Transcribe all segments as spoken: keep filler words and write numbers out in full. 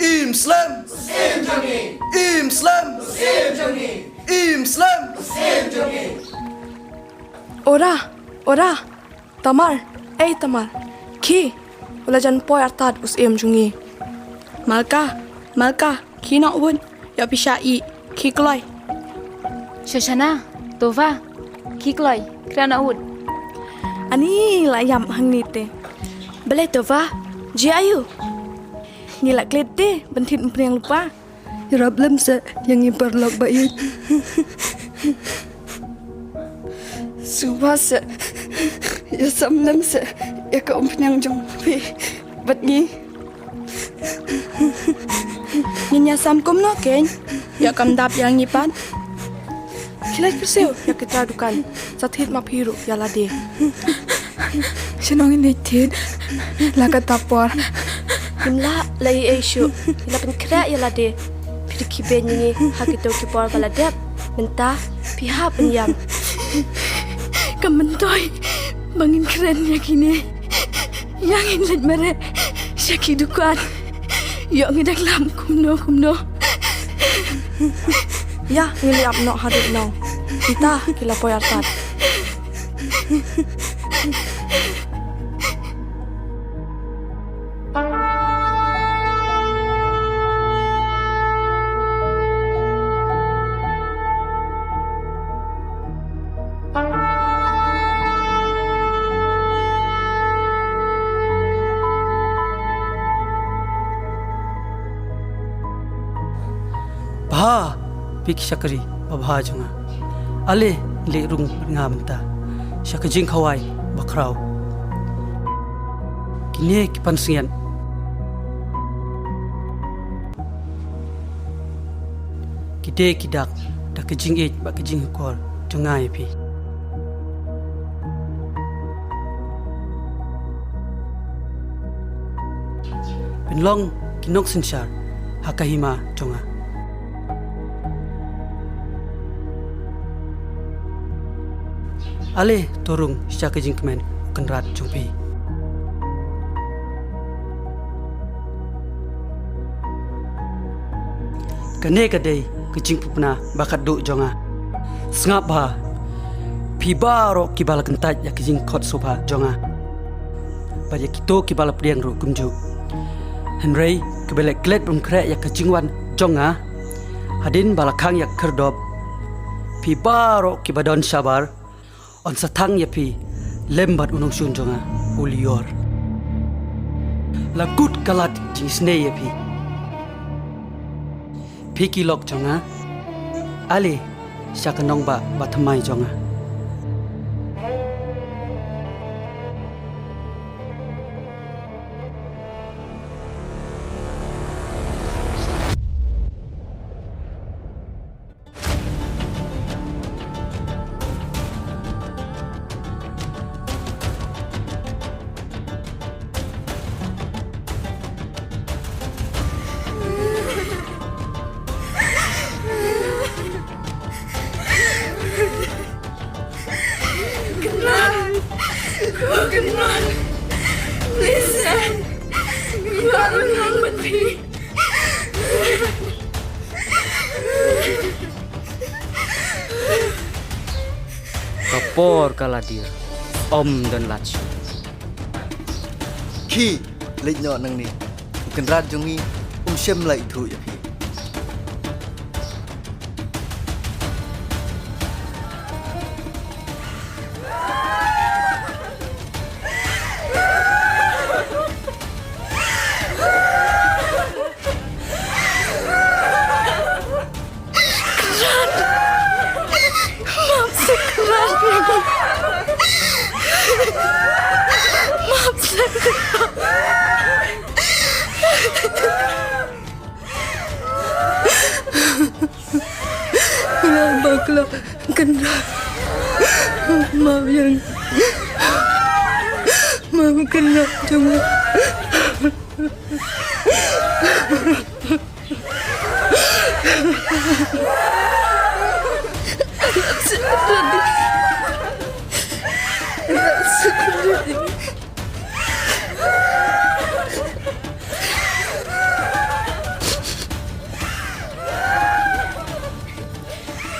Im slem! Im slem! Im slem! Ora, ora. Tamar, ei Tamar. Khie, u la jan poi artat u syiem jong ngi. Malka, Malka, khie noh wut. Ïoh pisa i, khie kloi. Shoshana, Tova, khie kloi, kren noh wut. Ani la ïap hangne te. Balei Tova, jia aiu? Ngi la klet te ban thied umphniang lypa. Ïarap lem seh ïa ngi paralok ba ïeit. Sngewbha seh, ïasam lem seh ïa ka umphniang jong phi bad ngi. Ngin ïasam kumno kein? Ïa kam dap ïa ngi pat. Khie leit pyrshah ïa kita dukan. Sa thied ma phi ruh ïa lade. Shnong ngin ïa thied la kata por. Ngim lah la ei ei shuh. Ngi la pynkhreh ïa lade. Phi da khie beiñ ïa ngi ha kito ki por ba la dep. Mynta phi hap ban ïam. Kam myntoi ba ngin kren ïa kine. Ïa ngin leit mareh sha ki dukan. Ïoh ngi dang lam kumno kumno. Ïa ngi leit ap noh haduh noh. Kita ki la poi artat. Bha, phi ki shakri babha jong nga. Ale, leit rung nga mynta sha ka jingkhawai bakhraw. Kine ki pansngiat ki dei ki dak da ka jingïeit bad ka jinghukor jong nga ïa phi. Pynlong ki nongsynshar ha ka hima jong nga. Ale to rung sha ka jingkmen u kynrad jong phi. Kane ka dei ka jingpupna ba khatduh jong nga. Sngap bha, phi baroh kiba la kyntait ïa ka jingkhot sngewbha jong nga bad ïa kito kiba la pdiang ruh kumjuh. Hynrei kiba la klet ban khreh ïa ka jingwan jong nga, hadien ba la khang ïa ka khyrdop, phi baroh kiba don shabar, yn sa thang ïa phi lem bad u nongshun jong nga u Lior. La kut ka lad jingisynei ïa phi. Phi ki lok jong nga, ale sha ka nongbah ba thymmai jong nga. Kynrad, ko Kynrad, please, eh. Ko ïa u nong mat phi. Ka por ka la dier, ym don lad shuh. Khie, leit noh nangne. U Kynrad jong ngi um shym la ithuh ïa phi. Map seh Kynrad. Map seh Kynrad. Nga bakla Kynrad. Map ïa nga. Map Kynrad jong nga.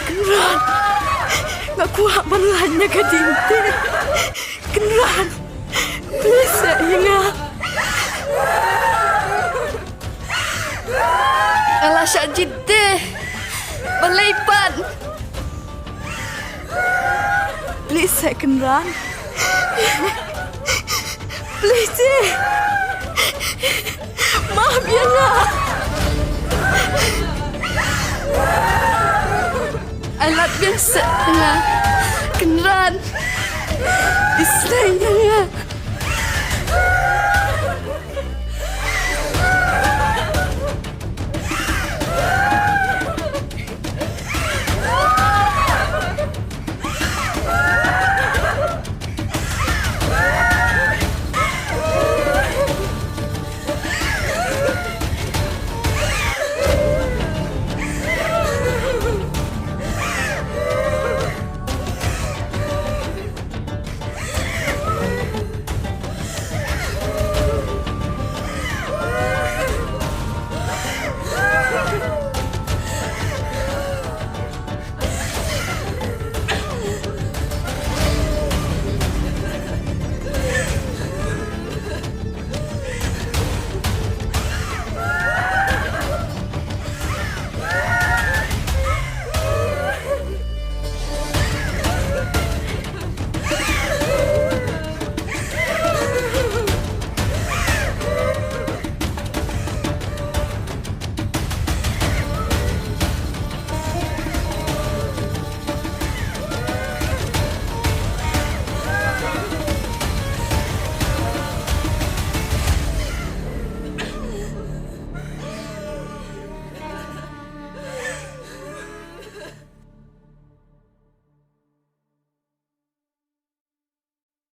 Kynrad, nga kwah ban lait na ka jingtip. Kynrad, please, eh, ïa nga. Nga la shah jied te ban leit pat. Please, eh, Kynrad. Please, eh. Map ïa nga. Ai lad biang seh ïa nga, Kynrad. Isynei ïa nga.